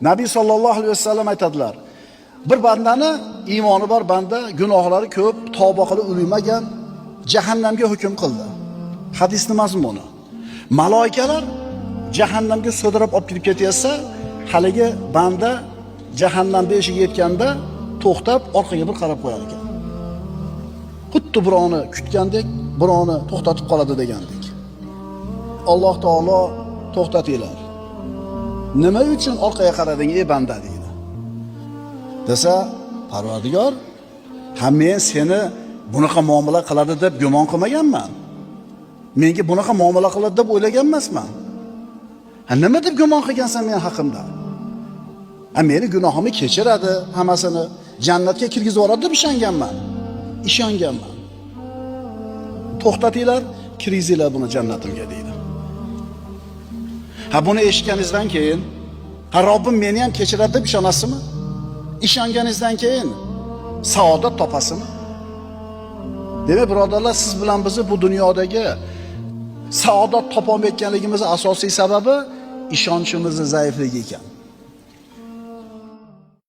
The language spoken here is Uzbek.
Nabiy sallallohu alayhi vasallam aytadilar: bir bandani iymoni bor banda, gunohlari ko'p, tavba qilib ulug'magan, jahannamga hukm qildi. Hadisning mazmuni. Maloikalar jahannamga sudrab olib kirib ketyapsa, haligi banda jahannam eshigiga yetganda to'xtab orqaga bir qarab qo'yar ekan. Xuddi birovni kutgandek, birovni to'xtatib qoladi degandek. Alloh taolo to'xtatinglar. Nima uchun orqaga qarading ey banda deydi. Desa, Parvardigor, ha men seni bunaqa muomala qiladi deb gumon qilmaganman. Menga bunaqa muomala qiladi deb o'ylagan emasman. Ha nima deb gumon qilgansan men haqimda? Ha meni gunohimni kechiradi, hammasini jannatga kirgizib yuboradi deb ishonganman. Ishonganman. To'xtatinglar, kirgizinglar buni jannatimga deydi. Ha buni eshitganingizdan keyin, ha Robbim meni ham kechiradi deb ishonasizmi? Ishonganingizdan keyin saodat topasizmi? Demak, birodarlar, siz bilan bizni bu dunyodagi saodat topolmayotganligimizning asosiy sababi ishonchimizning zaifligi ekan.